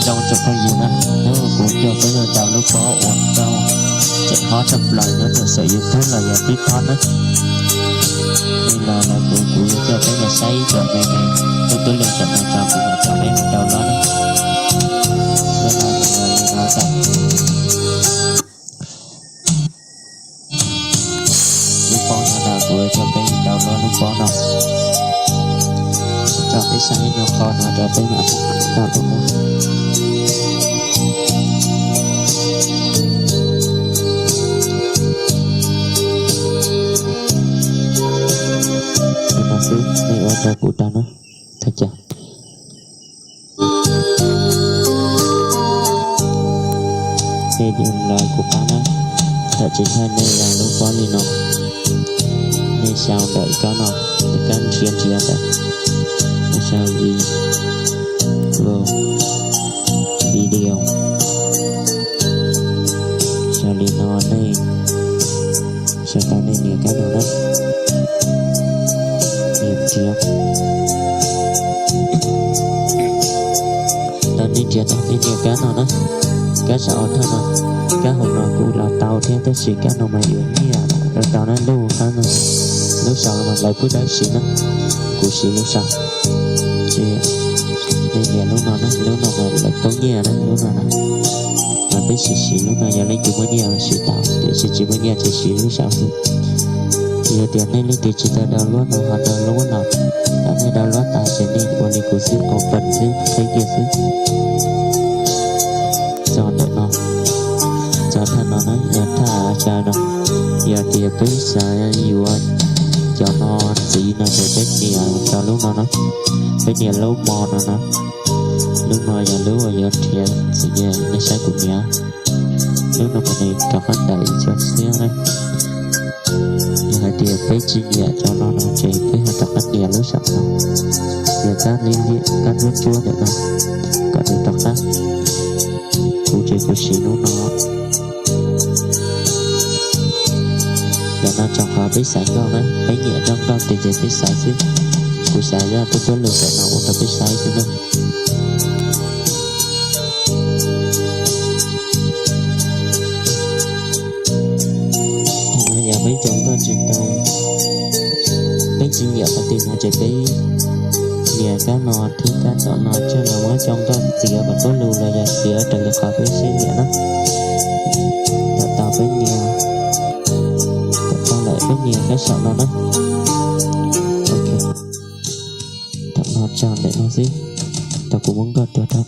Rau tsoom phooj ywg na, hnub no kuv coj peb los rau lub pob uas nkauj tseem hot tshaj plaws nyob rau saum YouTube los yog TikTok na. Li no lawv kuv kuv yuav coj peb los saib ib co me me tub tub lug tam no tso kuv mam coj peb mus download na. Lub no yog li no tau. Lub pob no na kuv coj peb mus download lub pob no. Coj peb saib ib nyuag qho no rau peb mam download. Li no xwb nej ua rau kuv tau na. Thov caw nej los kuv qab na, thaum tsis thawj nej yog lub pob li no, nej sau ntawm kab no, kab nrhiav nrhiav ntawm, nej sau li, video, sau li no nej sau tau nej nias kab no na. Nias nrhiav, tau nej nrhiav tau nej nias kab no na, kab saum ob thawj no, kab hauv no kuj los tau thiab tab sis kab no mas yuav nyiaj rau tau na, lub kab no, lub saum no mas lawv kuj dawb siv na, kuv siv lub saum. Ces nej nias lub no na, lub no mas lawv poob nyiaj na, lub no na. Mas peb siv siv lub no yog leej twg muaj nyiaj siv tau, tiam sis tsis muaj nyiaj ces siv lub saum xwb. Yog tias nej leej twg tsis tau download no ho download los, thaum nej download tas ces nej ua li kuv xwb, open xwb, qhib kiag xwb. Tso ntawm no, tso thaj no na, yog thaj xya no. Yog tias peb xav yuav cov no ntxiv no ces peb nias rau lub no na, peb nias lub mo no na. Lub no yog lub uas yuav nrhiav ntxiv, nej saib kuv nias. Lub no mas nws rov qab ntawm ib co xwb na. Yog hais tias peb tsis nyiam cov no no ces peb ho rov qab nias lub saum no, nias kab liab liab, kab ntsuab ntsuab ntawm no kom nws rov qab. Kuv ces kuv siv lub no. Ntawm no tso qhov peb xaiv nkauj na, peb nyiam rau nkauj tiag ces peb xaiv xwb. Kuv xaiv zaj tub tuab lug ntawm no ua rau peb saib xwb na. Thaum no yog peb cov nkauj tsis tau, peb tsis nyiam qhov twg no ces peb nias kab no thiab kab tom no tseg los muab cov nkauj txiav kom tuab lug los yog txiav raws li qhov peb siab nyiam na. Thaum tau peb nias, thaum tau lawm peb nias kab saum no na. Ok, thaum no tso ntawm no xwb, tau kuv muab nkauj tua rau.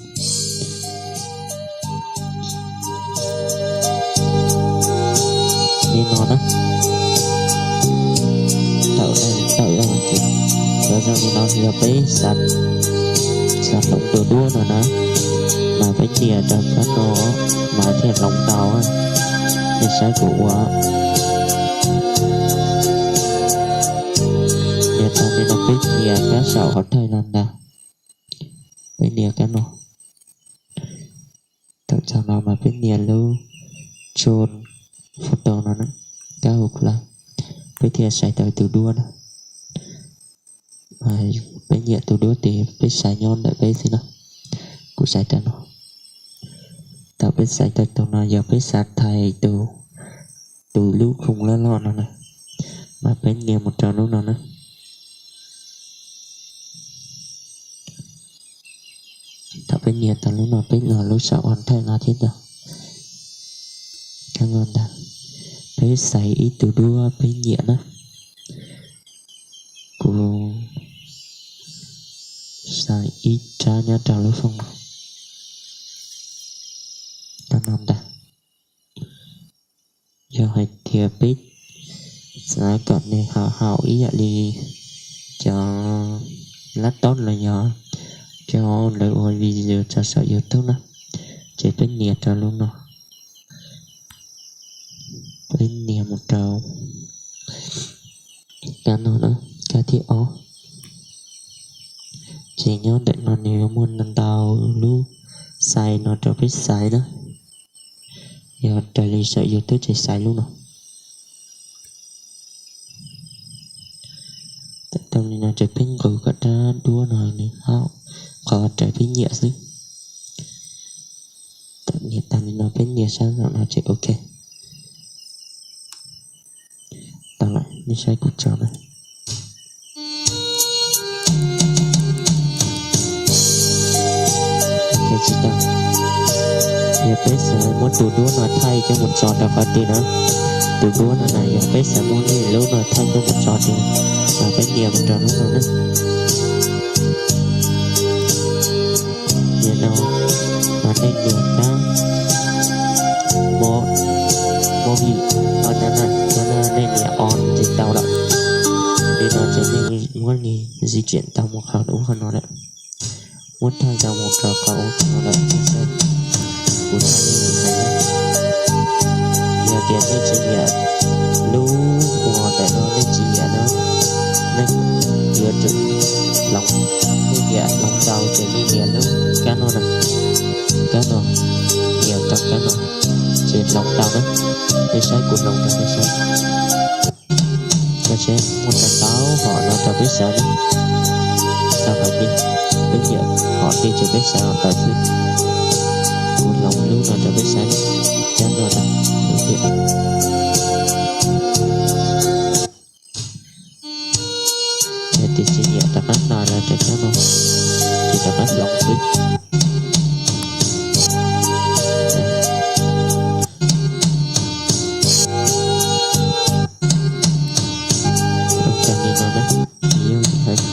Li no na. Tau, tau, cov zoo li no yog peb xav, xav hloov tus duab no na, mas peb nias rau kab no mas thiaj hloov tau. Nej saib kuv ua, nias tau li no peb nias kab saum hauv thawj no ntag. Peb nias kab no. Thaum txog no mas peb nias lub tsho photo no na, kab hauv plawv, peb thiaj saib tau tus duab na. Peb nyiam tus duab ces peb saib nyob ntawm peb xwb na. Kuv saib tau no. Thaum peb saib tau tus no yog peb xav thaij tus, tus lub khoom loj loj no na, mas peb nias mus rau lub no na. Thaum peb nias tau lub no peb los lub saum ob thawj no thiab ntag. Kab no ntag, peb xaiv ib tug duab peb nyiam na. Kuv xaiv ib rab nyob rau lub fooj no. Kab no ntag. Yog hais tias peb xav kom nws haum haum ib yam li cov laptop los yog cov lawv ua video tso saum YouTube na, ces peb nias rau lub no. Peb nias mus rau kab no na, kab thib ob. Ces nyob ntawm no nws yuav muaj ntau lub xais no rau peb xaiv na. Yog raws li saum YouTube ces xaiv lub no. Tau li no ces peb nqus kom rab duab no nws haum qhov raws peb nyiam xwb. Nias tag li no peb nias sab nraum no ces ok. Tau lawm, nej saib kuv tso na. Tsis tau. Yog peb xav muab tus duab no thaij coj mus tso rau qhov twg na, tus duab no na, yog peb xav muab nej lub no thaij coj mus tso ces peb nias mus rau lub no na. Nias no, mas nej nias kab mo, mo vim, nej nias on ces tau lawm. Li no ces nej muab li di tsiam tau mus qhov ub qhov no lawm. Muab thaij tau mus rau qhov ub qhov no lawm. Kuv thaij li no. Yog tias nej tsis nyiam lub uas ntawm no, nej tsis nyiam no, nej yuav tsum hloov, nej nyiam hloov tau ces nej nias lub kab no na, kab no, nias rau kab no ces hloov tau na. Nej saib kuv hloov rau nej saib. Koj saib muaj tau tau hom no rau peb xav na. Tau hom twg, peb nyiam hom twg ces peb xav hom ntawd xwb. Kuv hloov lub no rau peb saib, kab no na, lub tiam. Yog tias tsis nyiam rov qab hnav los rau kab no, ces rov qab hloov xwb. Hloov tau li no na, yog hais,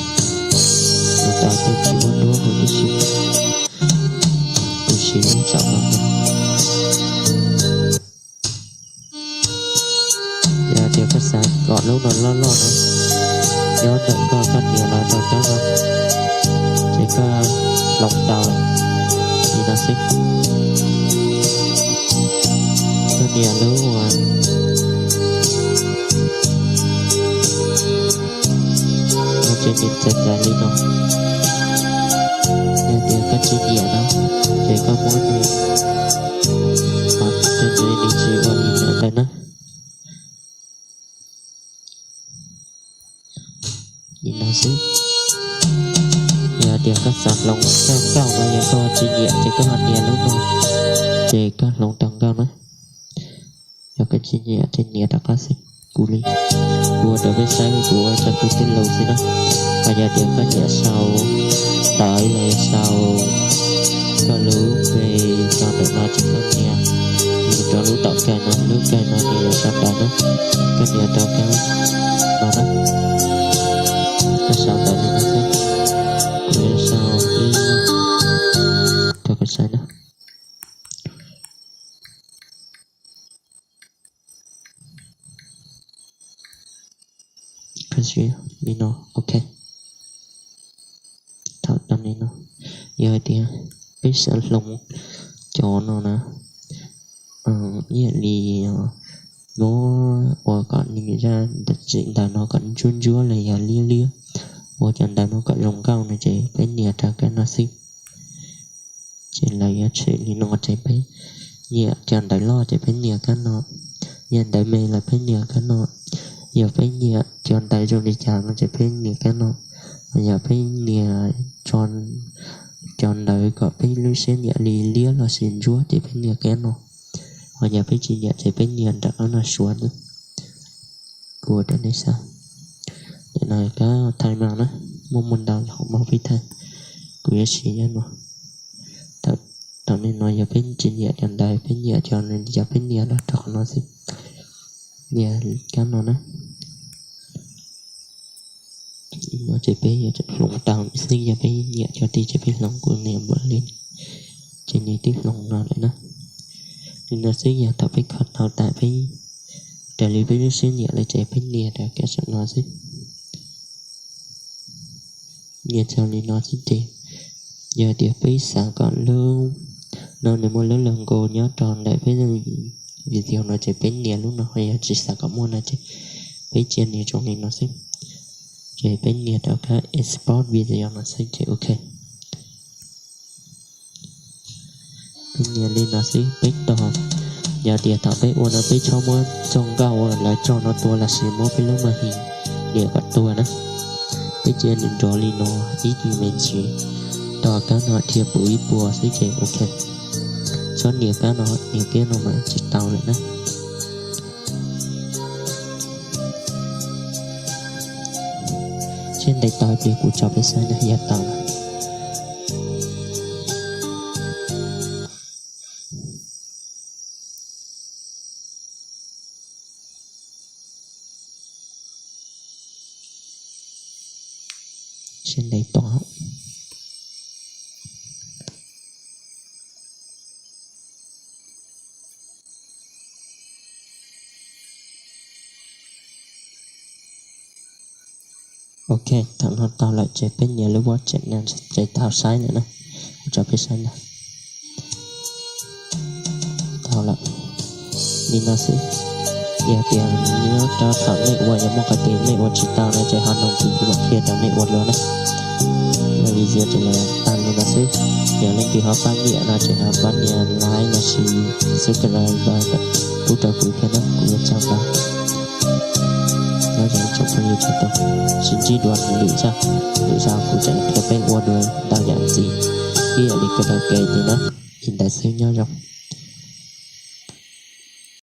hloov tau tej tsis muaj duab huv tib si, kuv siv lub saum no na. Yog tias koj xav kom lub no loj loj na, nyob ntawm koj, koj nias los rau kab no, ces koj hloov tau li no xwb. Koj nias lub uas no ces nias txawv txawv li no. Yog tias koj tsis nyiam no, ces koj muab nws, nws tsis ua li ntawd na. Li no xwb. Yog tias koj xav hloov txoj nkauj no, yog koj tsis nyiam ces koj ho nias lub no, ces koj hloov tau nkauj na. Yog koj tsis nyiam ces nias rov qab xwb. Kuv li, kuv ua rau peb saib, kuv ua tso kuv tej lus xwb na. Ho yog tias koj nyiam sau ntawv los yog sau koj lub npe rau ntawm no ces koj nias mus rau lub tom kawg no, lub kawg no nws yuav sau ntawv na. Koj nias rau kab no na, koj sau ntawv li no xwb. Kuv yuav sau ib, rau koj saib na. Li no, ok. Thaum tau li no, yog hais tias peb xav hloov cov no na, ib yam li muab ua kom nws zaj ntawv no kom ntsuab ntsuab los yog liab liab, ua cov ntawv no kom zoo nkauj no ces peb nias rau kab no xwb. Ces lawv yuav tshem li no ces peb nyiam cov ntawv loj ces peb nias kab no, yog ntawv me los peb nias kab no, yog peb nyiam cov ntawv zoo li cas no ces peb nias kab no, yog peb nias cov ntawv kom peb lub siab nyiam li liab los sis ntsuab ces peb nias kab no, ho yog peb tsis nyiam ces peb nias nram qab no suav xwb. Kuv ua rau nej saib. Ntawm no kab thaij mas na, muaj muaj ntau hom mob peb thaij. Kuv yuav siv yog no. Thaum li no yog peb tsis nyiam cov ntawv, peb nyiam cov no, yog peb nias los rau qhov no xwb. Nias kab no na. No ces peb yuav hloov tau xwb, yog peb nyiam cov twg ces peb hloov, kuv nias npaum li. Ces nws twb hloov no lawm na. Li no xwb, yog thaum peb kho tau tas peb raws li peb lub siab nyiam lawm ces peb nias rau kab saum no xwb. Nias txog li no xwb ces yog tias peb xav kom lub no nws muaj lub logo nyob rau ntawm peb video no ces peb nias lub no, ho yog tsis xav kom muaj no ces peb cia nias zoo li no xwb. Ces peb nias rau kab export video no xwb ces ok. Peb nias li no xwb peb tos. Yog tias thaum peb ua no peb txhob muab txoj nkauj uas lawv tso no tua los sis muab peb lub màn hình nias kom tua na. Peb cia nws nrov li no ib me ntsis, tos kab no dhia puv ib puas xwb ces ok. Koj nias kab no, nias kiag no mas tsis tau lawm na. Seb ntes tau ib pliag kuv tso peb saib na, yog tau na. Seb ntes tau. Ok, thaum no tau lawm ces peb nias lub vaj tseem neeg ces tau saib lawm na. Kuv tso peb saib na. Tau lawm. Li no xwb. Yog tias nyob rau thaum nej ua yog muaj qhov twg nej ua tsis tau no ces ho nug kuv, kuv mam qhia rau nej ua dua na. Video ces los tag li no xwb. Yog leej twg ho pab nyiam no ces ho pab nias like los sis subscribe pub rau kuv thiab na, kuv yuav txhawb pab. Nyob zoo tsoom phooj ywg txhua tus, sib ntsib dua lwm zaj, lwm zaj kuv tseem qhia peb ua dua ntau yam ntxiv ib yam li karaoke tid na. Li ntawd xwb, nyob zoo.